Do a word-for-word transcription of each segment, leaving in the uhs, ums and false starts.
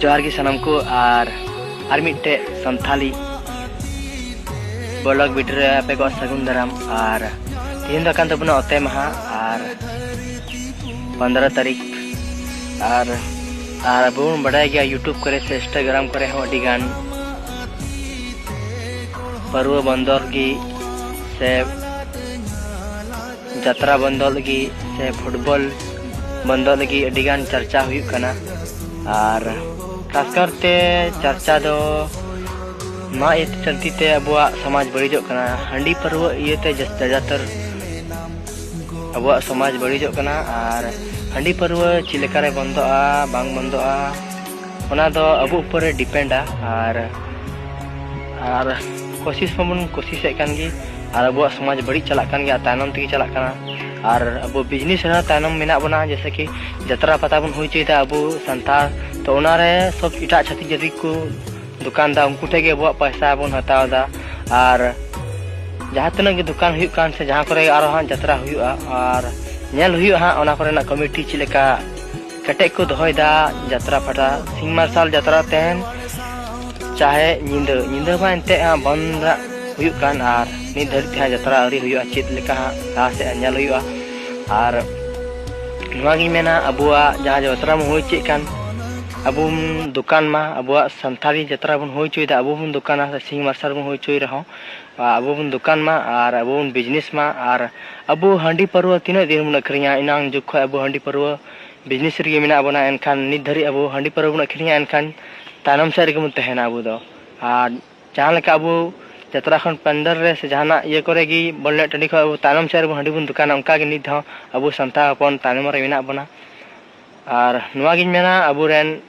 ᱡᱚᱦᱟᱨ ᱜᱮ ᱥᱟᱱᱟᱢ ᱠᱚ, ᱟᱨ ᱟᱨ ᱢᱤᱫᱴᱮᱡ ᱥᱟᱱᱛᱷᱟᱞᱤ vlog video ᱨᱮ ᱟᱯᱮ ᱠᱚᱣᱟᱜ ᱥᱟᱹᱜᱩᱱ ᱫᱟᱨᱟᱢ᱾ ᱟᱨ ᱛᱮᱦᱮᱧ ᱫᱚ ᱠᱟᱱ ᱛᱟᱵᱚᱱᱟ ᱚᱛᱮ ᱢᱟᱦᱟ, ᱟᱨ ᱯᱚᱱᱫᱽᱨᱚ ᱛᱟᱹᱨᱤᱠᱷ, ᱟᱨ ᱟᱨ ᱟᱵᱚ ᱵᱚᱱ ᱵᱟᱰᱟᱭ ᱜᱮᱭᱟ, YouTube ᱠᱚᱨᱮ ᱥᱮ Instagram ᱠᱚᱨᱮ ᱦᱚᱸ ᱟᱹᱰᱤ ᱜᱟᱱ ᱯᱟᱹᱨᱣᱟᱹ ᱵᱚᱱᱫᱚ ᱞᱟᱹᱜᱤᱫ ᱥᱮ ᱡᱟᱛᱨᱟ ᱵᱚᱱᱫᱚ ᱞᱟᱹᱜᱤᱫ ᱥᱮ ᱯᱷᱩᱴᱵᱚᱞ ᱵᱚᱱᱫᱚ ᱞᱟᱹᱜᱤᱫ ᱟᱹᱰᱤ ᱜᱟᱱ ᱪᱟᱨᱪᱟ ᱦᱩᱭᱩᱜ ᱠᱟᱱᱟ᱾ ᱟᱨ ᱠᱷᱟᱥ ᱠᱟᱨᱛᱮ ᱪᱟᱨᱪᱟ ᱫᱚ ᱱᱚᱣᱟ ᱤᱭᱟᱹ ᱪᱟᱞᱛᱤ ᱛᱮ ᱟᱵᱚᱣᱟᱜ ᱥᱚᱢᱟᱡᱽ ᱵᱟᱹᱲᱤᱡᱚᱜ ᱠᱟᱱᱟ᱾ ᱦᱟᱺᱰᱤ ᱯᱟᱹᱨᱣᱟᱹ ᱤᱭᱟᱹᱛᱮ ᱡᱟᱹᱥ-, ᱡᱟᱫᱟᱛᱚᱨ ᱟᱵᱚᱣᱟᱜ ᱥᱚᱢᱟᱡᱽ ᱵᱟᱹᱲᱤᱡᱚᱜ ᱠᱟᱱᱟ᱾ ᱟᱨ ᱦᱟᱺᱰᱤ ᱯᱟᱹᱨᱣᱟᱹ ᱪᱮᱫ ᱞᱮᱠᱟᱨᱮ ᱵᱚᱱᱫᱚᱜᱼᱟ, ᱵᱟᱝ ᱵᱚᱱᱫᱚᱜᱼᱟ, ᱚᱱᱟ ᱫᱚ ᱟᱵᱚ ᱩᱯᱚᱨ ᱨᱮ depend ᱟ᱾ ᱟᱨ, ᱟᱨ ᱠᱳᱥᱤᱥ ᱢᱟᱵᱚᱱ ᱠᱳᱥᱤᱥᱮᱫ ᱠᱟᱱ ᱜᱮ, ᱟᱨ ᱟᱵᱚᱣᱟᱜ ᱥᱚᱢᱟᱡᱽ ᱵᱟᱹᱲᱤᱡ ᱪᱟᱞᱟᱜ ᱠᱟᱱ ᱜᱮᱭᱟ, ᱛᱟᱭᱱᱚᱢ ᱛᱮᱜᱮ ᱪᱟᱞᱟᱜ ᱠᱟᱱᱟ᱾ ᱟᱨ ᱟᱵᱚ business ᱨᱮᱦᱚᱸ ᱛᱟᱭᱱᱚᱢ ᱢᱮᱱᱟᱜ ᱵᱚᱱᱟ, ᱡᱮᱭᱥᱮ ᱠᱤ ᱡᱟᱛᱨᱟ ᱯᱟᱛᱟ ᱵᱚᱱ ᱦᱩᱭ ᱦᱚᱪᱚᱭᱮᱫᱟ ᱟᱵᱚ ᱥᱟᱱᱛᱟᱲ, ᱛᱚ ᱚᱱᱟᱨᱮ ᱥᱚᱵ ᱮᱴᱟᱜ ᱪᱷᱟᱹᱛᱤᱠ ᱡᱟᱹᱛᱤ ᱠᱚ ᱫᱚᱠᱟᱱ ᱫᱟ, ᱩᱱᱠᱩ ᱴᱷᱮᱱ ᱜᱮ ᱟᱵᱚᱣᱟᱜ ᱯᱚᱭᱥᱟ ᱵᱚᱱ ᱦᱟᱛᱟᱣ ᱮᱫᱟ᱾ ᱟᱨ ᱡᱟᱦᱟᱸ ᱛᱤᱱᱟᱹᱜ ᱜᱮ ᱫᱚᱠᱟᱱ ᱦᱩᱭᱩᱜ ᱠᱟᱱ ᱥᱮ ᱡᱟᱦᱟᱸ ᱠᱚᱨᱮ ᱟᱨᱚ ᱦᱟᱸᱜ ᱡᱟᱛᱨᱟ ᱦᱩᱭᱩᱜᱼᱟ, ᱟᱨ ᱧᱮᱞ ᱦᱩᱭᱩᱜᱼᱟ ᱦᱟᱸᱜ ᱚᱱᱟ ᱠᱚᱨᱮᱱᱟᱜ ᱠᱚᱢᱤᱴᱤ ᱪᱮᱫ ᱞᱮᱠᱟ ᱠᱮᱴᱮᱡ ᱠᱚ ᱫᱚᱦᱚᱭᱮᱫᱟ᱾ ᱡᱟᱛᱨᱟ ᱯᱟᱛᱟ ᱥᱤᱧ ᱢᱟᱨᱥᱟᱞ ᱡᱟᱛᱨᱟ ᱛᱟᱦᱮᱱ ᱪᱟᱦᱮ ᱧᱤᱫᱟᱹ, ᱧᱤᱫᱟᱹ ᱢᱟ ᱮᱱᱛᱮᱫ ᱦᱟᱸᱜ ᱵᱚᱱᱫ ᱦᱟᱸᱜ ᱦᱩᱭᱩᱜ ᱠᱟᱱ, ᱟᱨ ᱱᱤᱛ ᱫᱷᱟᱹᱨᱤᱡ ᱛᱮ ᱦᱟᱸᱜ ᱡᱟᱛᱨᱟ ᱟᱹᱣᱨᱤ ᱦᱩᱭᱩᱜᱼᱟ, ᱪᱮᱫ ᱞᱮᱠᱟ ᱦᱟᱸᱜ ᱞᱟᱦᱟ ᱥᱮᱫ ᱧᱮᱞ ᱦᱩᱭᱩᱜᱼᱟ᱾ ᱟᱨ ᱱᱚᱣᱟᱜᱤᱧ ᱢᱮᱱᱟ, ᱟᱵᱚᱣᱟᱜ ᱡᱟᱦᱟᱸ ᱡᱟᱛᱨᱟ ᱵᱚᱱ ᱦᱩᱭ ᱦᱚᱪᱚᱭᱮᱫ ᱠᱟᱱ, ᱟᱵᱚ ᱵᱚᱱ ᱫᱚᱠᱟᱱ ᱢᱟ, ᱟᱵᱚᱣᱟᱜ ᱥᱟᱱᱛᱟᱲᱤ ᱡᱟᱛᱨᱟ ᱵᱚᱱ ᱦᱩᱭ ᱦᱚᱪᱚᱭᱮᱫᱟ, ᱟᱵᱚ ᱵᱚᱱ ᱫᱚᱠᱟᱱᱟ ᱥᱮ ᱥᱤᱧ ᱢᱟᱨᱥᱟᱞ ᱵᱚᱱ ᱦᱩᱭ ᱦᱚᱪᱚᱭ ᱨᱮᱦᱚᱸ, ᱟᱵᱚ ᱵᱚᱱ ᱫᱚᱠᱟᱱ ᱢᱟ ᱟᱨ ᱟᱵᱚ ᱵᱚᱱ business ᱢᱟ, ᱟᱨ ᱟᱵᱚ ᱦᱟᱺᱰᱤ ᱯᱟᱹᱨᱣᱟᱹ ᱛᱤᱱᱟᱹᱜ ᱫᱤᱱ ᱵᱚᱱ ᱟᱹᱠᱷᱨᱤᱧᱟ? ᱮᱱᱟᱝ ᱡᱩᱜᱽ ᱠᱷᱚᱱ ᱟᱵᱚ ᱦᱟᱺᱰᱤ ᱯᱟᱹᱨᱣᱟᱹ business ᱨᱮᱜᱮ ᱢᱮᱱᱟᱜ ᱵᱚᱱᱟ, ᱮᱱᱠᱷᱟᱱ ᱱᱤᱛ ᱫᱷᱟᱹᱨᱤᱡ ᱟᱵᱚ ᱦᱟᱺᱰᱤ ᱯᱟᱹᱨᱣᱟᱹ ᱵᱚᱱ ᱟᱹᱠᱷᱨᱤᱧᱟ, ᱮᱱᱠᱷᱟᱱ ᱛᱟᱭᱱᱚᱢ ᱥᱮᱫ ᱨᱮᱜᱮ ᱵᱚᱱ ᱛᱟᱦᱮᱱᱟ ᱟᱵᱚ ᱫᱚ᱾ ᱟᱨ ᱡᱟᱦᱟᱸ ᱞᱮᱠᱟ ᱟᱵᱚ ᱡᱟᱛᱨᱟ ᱠᱷᱚᱱ ᱯᱟᱱᱰᱟᱞ ᱨᱮ ᱥᱮ ᱡᱟᱦᱟᱱᱟᱜ ᱤᱭᱟᱹ ᱠᱚᱨᱮ ᱜᱮ ᱵᱚᱞ ᱮᱱᱮᱡ ᱴᱟᱺᱰᱤ ᱠᱷᱚᱱ ᱟᱵᱚ ᱛᱟᱭᱱᱚᱢ ᱥᱮᱫ ᱨᱮᱵᱚᱱ ᱦᱟᱺᱰᱤ ᱵᱚᱱ ᱫᱚᱠᱟᱱᱟ, ᱚᱱᱠᱟ ᱜᱮ ᱱᱤᱛ ᱦᱚᱸ ᱟᱵᱚ ᱥᱟᱱᱛᱟᱲ ᱦᱚᱯᱚᱱ ᱛᱟᱭᱱᱚᱢ ᱨᱮ ᱢᱮᱱᱟᱜ ᱵᱚᱱᱟ᱾ ᱟᱨ ᱱᱚᱣᱟ ᱜᱤᱧ ᱢᱮᱱᱟ, ᱟᱵᱚᱨᱮᱱ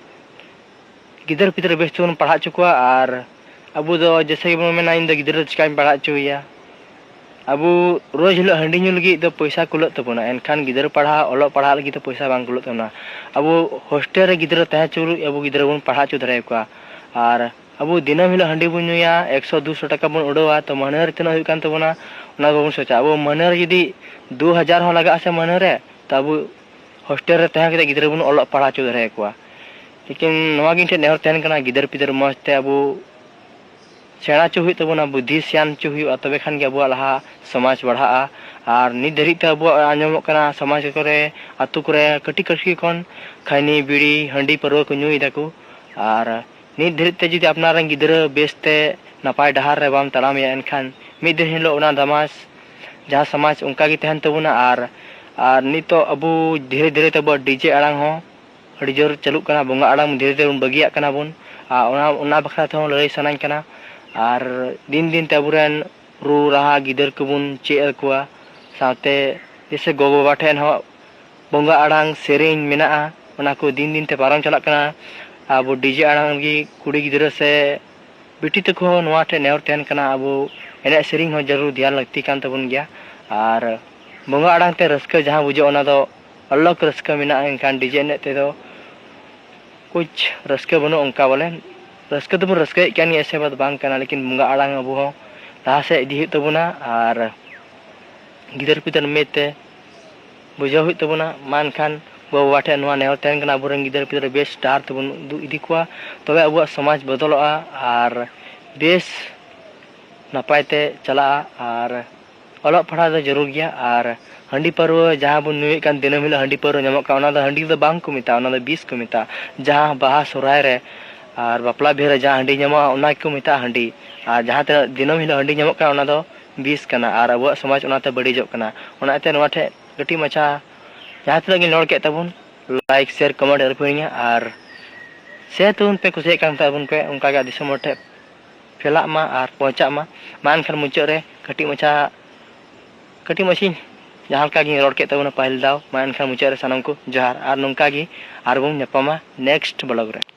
ᱜᱤᱫᱟᱹᱨ ᱯᱤᱫᱟᱹᱨ ᱵᱮᱥ ᱛᱮᱵᱚᱱ ᱯᱟᱲᱦᱟᱣ ᱦᱚᱪᱚ ᱠᱚᱣᱟ᱾ ᱟᱨ ᱟᱵᱚ ᱫᱚ ᱡᱮᱭᱥᱮ ᱜᱮᱵᱚᱱ ᱢᱮᱱᱟ, "ᱤᱧ ᱫᱚ ᱜᱤᱫᱽᱨᱟᱹ ᱫᱚ ᱪᱤᱠᱟᱹᱧ ᱯᱟᱲᱦᱟᱣ ᱦᱚᱪᱚᱭᱮᱭᱟ?" ᱟᱵᱚ ᱨᱳᱡᱽ ᱦᱤᱞᱳᱜ ᱦᱟᱺᱰᱤ ᱧᱩ ᱞᱟᱹᱜᱤᱫ ᱫᱚ ᱯᱚᱭᱥᱟ ᱠᱩᱞᱟᱹᱜ ᱛᱟᱵᱚᱱᱟ, ᱮᱱᱠᱷᱟᱱ ᱜᱤᱫᱽᱨᱟᱹ ᱯᱟᱲᱦᱟᱣ, ᱚᱞᱚᱜ ᱯᱟᱲᱦᱟᱜ ᱞᱟᱹᱜᱤᱫ ᱫᱚ ᱯᱚᱭᱥᱟ ᱵᱟᱝ ᱠᱩᱞᱟᱹᱜ ᱛᱟᱵᱚᱱᱟ᱾ ᱟᱵᱚ ᱦᱳᱥᱴᱮᱞ ᱨᱮ ᱜᱤᱫᱽᱨᱟᱹ ᱛᱟᱦᱮᱸ ᱦᱚᱪᱚ ᱞᱟᱹᱜᱤᱫ ᱟᱵᱚ ᱜᱤᱫᱽᱨᱟᱹ ᱵᱚᱱ ᱯᱟᱲᱦᱟᱣ ᱦᱚᱪᱚ ᱫᱟᱲᱮᱭᱟᱠᱚᱣᱟ᱾ ᱟᱨ ᱟᱵᱚ ᱫᱤᱱᱟᱹᱢ ᱦᱤᱞᱳᱜ ᱦᱟᱺᱰᱤ ᱵᱚᱱ ᱧᱩᱭᱟ, ᱮᱠᱥᱚ ᱫᱩᱥᱚ ᱴᱟᱠᱟ ᱵᱚᱱ ᱩᱰᱟᱹᱣᱟ, ᱛᱚ ᱢᱟᱹᱦᱱᱟᱹ ᱨᱮ ᱛᱤᱱᱟᱹᱜ ᱦᱩᱭᱩᱜ ᱠᱟᱱ ᱛᱟᱵᱚᱱᱟ, ᱚᱱᱟ ᱵᱟᱵᱚᱱ ᱥᱳᱪᱟ᱾ ᱟᱵᱚ ᱢᱟᱹᱦᱱᱟᱹ ᱨᱮ ᱡᱩᱫᱤ ᱫᱩ ᱦᱟᱡᱟᱨ ᱦᱚᱸ ᱞᱟᱜᱟᱜᱼᱟ ᱥᱮ ᱢᱟᱹᱦᱱᱟᱹ ᱨᱮ, ᱛᱚ ᱟᱵᱚ ᱦᱳᱥᱴᱮᱞ ᱨᱮ ᱛᱟᱦᱮᱸ ᱠᱟᱛᱮ ᱜᱤᱫᱽᱨᱟᱹ ᱵᱚᱱ ᱚᱞᱚᱜ ᱯᱟᱲᱦᱟᱣ ᱦᱚᱪᱚ ᱫᱟᱲᱮᱭᱟᱠᱚᱣᱟ᱾ ᱞᱮᱠᱤᱱ ᱱᱚᱣᱟ ᱜᱮ ᱤᱧ ᱴᱷᱮᱱ ᱱᱮᱦᱚᱨ ᱛᱟᱦᱮᱱ ᱠᱟᱱᱟ, ᱜᱤᱫᱟᱹᱨ ᱯᱤᱫᱟᱹᱨ ᱢᱚᱡᱽ ᱛᱮ ᱟᱵᱚ ᱥᱮᱬᱟ ᱦᱚᱪᱚ ᱦᱩᱭᱩᱜ ᱛᱟᱵᱚᱱᱟ, ᱵᱩᱫᱽᱫᱷᱤ ᱥᱮᱭᱟᱱ ᱦᱚᱪᱚ ᱦᱩᱭᱩᱜᱼᱟ, ᱛᱚᱵᱮ ᱠᱷᱟᱱ ᱜᱮ ᱟᱵᱚᱣᱟᱜ ᱞᱟᱦᱟ ᱥᱚᱢᱟᱡᱽ ᱵᱟᱲᱦᱟᱜᱼᱟ᱾ ᱟᱨ ᱱᱤᱛ ᱫᱷᱟᱹᱨᱤᱡ ᱛᱮ ᱟᱵᱚᱣᱟᱜ ᱟᱸᱡᱚᱢᱚᱜ ᱠᱟᱱᱟ, ᱥᱚᱢᱟᱡᱽ ᱠᱚᱨᱮ, ᱟᱹᱛᱩ ᱠᱚᱨᱮ ᱠᱟᱹᱴᱤᱡ ᱠᱟᱹᱴᱤᱡ ᱠᱷᱚᱱ ᱠᱷᱟᱭᱱᱤ, ᱵᱤᱲᱤ, ᱦᱟᱺᱰᱤ, ᱯᱟᱹᱨᱣᱟᱹ ᱠᱚ ᱧᱩᱭ ᱫᱟᱠᱚ᱾ ᱟᱨ ᱱᱤᱛ ᱫᱷᱟᱹᱨᱤᱡ ᱛᱮ ᱡᱩᱫᱤ ᱟᱯᱱᱟᱨ ᱨᱮᱱ ᱜᱤᱫᱽᱨᱟᱹ ᱵᱮᱥᱛᱮ ᱱᱟᱯᱟᱭ ᱰᱟᱦᱟᱨ ᱨᱮ ᱵᱟᱢ ᱛᱟᱲᱟᱢᱮᱭᱟ, ᱮᱱᱠᱷᱟᱱ ᱢᱤᱫ ᱫᱤᱱ ᱦᱤᱞᱳᱜ ᱚᱱᱟ ᱫᱟᱢᱟᱥ ᱡᱟᱦᱟᱸ ᱥᱚᱢᱟᱡᱽ ᱚᱱᱠᱟ ᱜᱮ ᱛᱟᱦᱮᱱ ᱛᱟᱵᱚᱱᱟ᱾ ᱟᱨ, ᱟᱨ ᱱᱤᱛᱚᱜ ᱟᱵᱚ ᱫᱷᱤᱨᱮ ᱫᱷᱤᱨᱮ ᱛᱮ ᱟᱵᱚᱣᱟᱜ ᱰᱤᱡᱮ ᱟᱲᱟᱝ ᱦᱚᱸ ᱟᱹᱰᱤ ᱡᱳᱨ ᱪᱟᱹᱞᱩᱜ ᱠᱟᱱᱟ, ᱵᱚᱸᱜᱟ ᱟᱲᱟᱝ ᱫᱷᱤᱨᱮ ᱫᱷᱤᱨᱮ ᱵᱚᱱ ᱵᱟᱹᱜᱤᱭᱟᱜ ᱠᱟᱱᱟ ᱵᱚᱱ᱾ ᱟᱨ ᱚᱱᱟ, ᱚᱱᱟ ᱵᱟᱠᱷᱨᱟ ᱛᱮᱦᱚᱸ ᱞᱟᱹᱞᱟᱹᱭ ᱥᱟᱱᱟᱧ ᱠᱟᱱᱟ᱾ ᱟᱨ ᱫᱤᱱ ᱫᱤᱱ ᱛᱮ ᱟᱵᱚᱨᱮᱱ ᱨᱩ ᱨᱟᱦᱟ ᱜᱤᱫᱟᱹᱨ ᱠᱚᱵᱚᱱ ᱪᱮᱫ ᱟᱠᱚᱣᱟ, ᱥᱟᱶᱛᱮ ᱡᱮᱭᱥᱮ ᱜᱚ-ᱵᱟᱵᱟ ᱴᱷᱮᱱ ᱦᱚᱸ ᱵᱚᱸᱜᱟ ᱟᱲᱟᱝ ᱥᱮᱨᱮᱧ ᱢᱮᱱᱟᱜᱼᱟ, ᱚᱱᱟ ᱠᱚ ᱫᱤᱱ ᱫᱤᱱ ᱛᱮ ᱯᱟᱨᱚᱢ ᱪᱟᱞᱟᱜ ᱠᱟᱱᱟ᱾ ᱟᱵᱚ ᱰᱤᱡᱮ ᱟᱲᱟᱝ ᱨᱮᱜᱮ ᱠᱩᱲᱤ ᱜᱤᱫᱽᱨᱟᱹ ᱥᱮ ᱵᱤᱴᱤ ᱛᱟᱠᱚ ᱦᱚᱸ ᱱᱚᱣᱟ ᱴᱷᱮᱱ ᱱᱮᱦᱚᱨ ᱛᱟᱦᱮᱱ ᱠᱟᱱᱟ, ᱟᱵᱚ ᱮᱱᱮᱡ ᱥᱮᱨᱮᱧ ᱦᱚᱸ ᱡᱟᱹᱨᱩᱲ ᱫᱷᱮᱭᱟᱱ ᱞᱟᱹᱠᱛᱤ ᱠᱟᱱ ᱛᱟᱵᱚᱱ ᱜᱮᱭᱟ᱾ ᱟᱨ ᱵᱚᱸᱜᱟ ᱟᱲᱟᱝ ᱛᱮ ᱨᱟᱹᱥᱠᱟᱹ ᱡᱟᱦᱟᱸ ᱵᱩᱡᱷᱟᱹᱜᱼᱟ, ᱚᱱᱟ ᱫᱚ ᱟᱞᱟᱜᱽ ᱨᱟᱹᱥᱠᱟᱹ ᱢᱮᱱᱟᱜᱼᱟ, ᱮᱱᱠᱷᱟᱱ ᱰᱤᱡᱮ ᱮᱱᱮᱡ ᱛᱮᱫᱚ ᱠᱩᱪ ᱨᱟᱹᱥᱠᱟᱹ ᱵᱟᱹᱱᱩᱜᱼᱟ ᱚᱱᱠᱟ ᱵᱚᱞᱮ᱾ ᱨᱟᱹᱥᱠᱟᱹ ᱫᱚᱵᱚᱱ ᱨᱟᱹᱥᱠᱟᱹᱭᱮᱫ ᱠᱟᱱ ᱜᱮᱭᱟ, ᱮᱥᱮ ᱵᱟᱛ ᱵᱟᱝ ᱠᱟᱱᱟ, ᱞᱮᱠᱤᱱ ᱵᱚᱸᱜᱟ ᱟᱲᱟᱝ ᱟᱵᱚ ᱦᱚᱸ ᱞᱟᱦᱟ ᱥᱮᱫ ᱤᱫᱤ ᱦᱩᱭᱩᱜ ᱛᱟᱵᱚᱱᱟ᱾ ᱟᱨ ᱜᱤᱫᱟᱹᱨ ᱯᱤᱫᱟᱹᱨ ᱢᱮᱫ ᱛᱮ ᱵᱩᱡᱷᱟᱹᱣ ᱦᱩᱭᱩᱜ ᱛᱟᱵᱚᱱᱟ᱾ ᱢᱟ ᱮᱱᱠᱷᱟᱱ ᱜᱚ-ᱵᱟᱵᱟ ᱴᱷᱮᱱ ᱱᱚᱣᱟ ᱱᱮᱦᱚᱨ ᱛᱟᱦᱮᱱ ᱠᱟᱱᱟ, ᱟᱵᱚᱨᱮᱱ ᱜᱤᱫᱟᱹᱨ ᱯᱤᱫᱟᱹᱨ ᱵᱮᱥ ᱰᱟᱦᱟᱨ ᱛᱮᱵᱚᱱ ᱩᱫᱩᱜ ᱤᱫᱤ ᱠᱚᱣᱟ, ᱛᱚᱵᱮ ᱟᱵᱚᱣᱟᱜ ᱥᱚᱢᱟᱡᱽ ᱵᱚᱫᱚᱞᱚᱜᱼᱟ ᱟᱨ ᱵᱮᱥ ᱱᱟᱯᱟᱭ ᱛᱮ ᱪᱟᱞᱟᱜᱼᱟ᱾ ᱟᱨ ᱚᱞᱚᱜ ᱯᱟᱲᱦᱟᱣ ᱫᱚ ᱡᱟᱹᱨᱩᱲ ᱜᱮᱭᱟ᱾ ᱟᱨ ᱦᱟᱺᱰᱤ ᱯᱟᱹᱨᱣᱟᱹ ᱡᱟᱦᱟᱸ ᱵᱚᱱ ᱧᱩᱭᱮᱫ ᱠᱟᱱ, ᱫᱤᱱᱟᱹᱢ ᱦᱤᱞᱳᱜ ᱦᱟᱺᱰᱤ ᱯᱟᱹᱨᱣᱟᱹ ᱧᱟᱢᱚᱜ ᱠᱟᱱᱟ, ᱚᱱᱟ ᱫᱚ ᱦᱟᱺᱰᱤ ᱫᱚ ᱵᱟᱝ ᱠᱚ ᱢᱮᱛᱟᱜᱼᱟ, ᱚᱱᱟ ᱫᱚ ᱵᱤᱥ ᱠᱚ ᱢᱮᱛᱟᱜᱼᱟ᱾ ᱡᱟᱦᱟᱸ ᱵᱟᱦᱟ ᱥᱚᱦᱨᱟᱭ ᱨᱮ ᱟᱨ ᱵᱟᱯᱞᱟ ᱵᱤᱦᱟᱹ ᱨᱮ ᱡᱟᱦᱟᱸ ᱦᱟᱺᱰᱤ ᱧᱟᱢᱚᱜᱼᱟ, ᱚᱱᱟ ᱜᱮᱠᱚ ᱢᱮᱛᱟᱜᱼᱟ ᱦᱟᱺᱰᱤ᱾ ᱟᱨ ᱡᱟᱦᱟᱸ ᱛᱤᱱᱟᱹᱜ ᱫᱤᱱᱟᱹᱢ ᱦᱤᱞᱳᱜ ᱦᱟᱺᱰᱤ ᱧᱟᱢᱚᱜ ᱠᱟᱱᱟ, ᱚᱱᱟ ᱫᱚ ᱵᱤᱥ ᱠᱟᱱᱟ ᱟᱨ ᱟᱵᱚᱣᱟᱜ ᱥᱚᱢᱟᱡᱽ ᱚᱱᱟᱛᱮ ᱵᱟᱹᱲᱤᱡᱚᱜ ᱠᱟᱱᱟ᱾ ᱚᱱᱟᱛᱮ ᱱᱚᱣᱟ ᱴᱷᱮᱡ ᱠᱟᱹᱴᱤᱡ ᱢᱟᱪᱷᱟ ᱡᱟᱦᱟᱸ ᱛᱤᱱᱟᱹᱜ ᱜᱤᱧ ᱨᱚᱲ ᱠᱮᱫ ᱛᱟᱵᱚᱱ, ᱞᱟᱭᱤᱠ, ᱥᱮᱭᱟᱨ, ᱠᱚᱢᱮᱱᱴ ᱟᱞᱚᱯᱮ ᱦᱤᱲᱤᱧᱟ᱾ ᱟᱨ ᱥᱮᱭᱟᱨ ᱛᱟᱵᱚᱱ ᱯᱮ, ᱠᱩᱥᱤᱭᱟᱜ ᱠᱟᱱ ᱛᱟᱵᱚᱱ ᱯᱮ, ᱚᱱᱠᱟᱜᱮ ᱫᱤᱥᱚᱢ ᱦᱚᱲ ᱴᱷᱮᱡ ᱯᱷᱮᱞᱟᱜ ᱢᱟ ᱟᱨ ᱯᱳᱸᱪᱷᱟᱜ ᱢᱟ᱾ ᱢᱟ ᱮᱱᱠᱷᱟᱱ ᱢᱩᱪᱟᱹᱫ ᱨᱮ ᱠᱟᱹᱴᱤᱡ ᱢᱟᱪᱷᱟ, ᱠᱟᱹᱴᱤᱡ ᱢᱟᱪᱷᱟᱧ ᱡᱟᱦᱟᱸ ᱞᱮᱠᱟ ᱜᱤᱧ ᱨᱚᱲ ᱠᱮᱫ ᱛᱟᱵᱚᱱᱟ ᱯᱟᱹᱦᱤᱞ ᱫᱷᱟᱣ, ᱢᱟ ᱮᱱᱠᱷᱟᱱ ᱢᱩᱪᱟᱹᱫ ᱨᱮ ᱥᱟᱱᱟᱢ ᱠᱚ ᱡᱚᱦᱟᱨ᱾ ᱟᱨ ᱱᱚᱝᱠᱟ ᱜᱮ ᱟᱨᱵᱚᱱ ᱧᱟᱯᱟᱢᱟ ᱱᱮᱠᱥᱴ ᱵᱞᱚᱜ ᱨᱮ᱾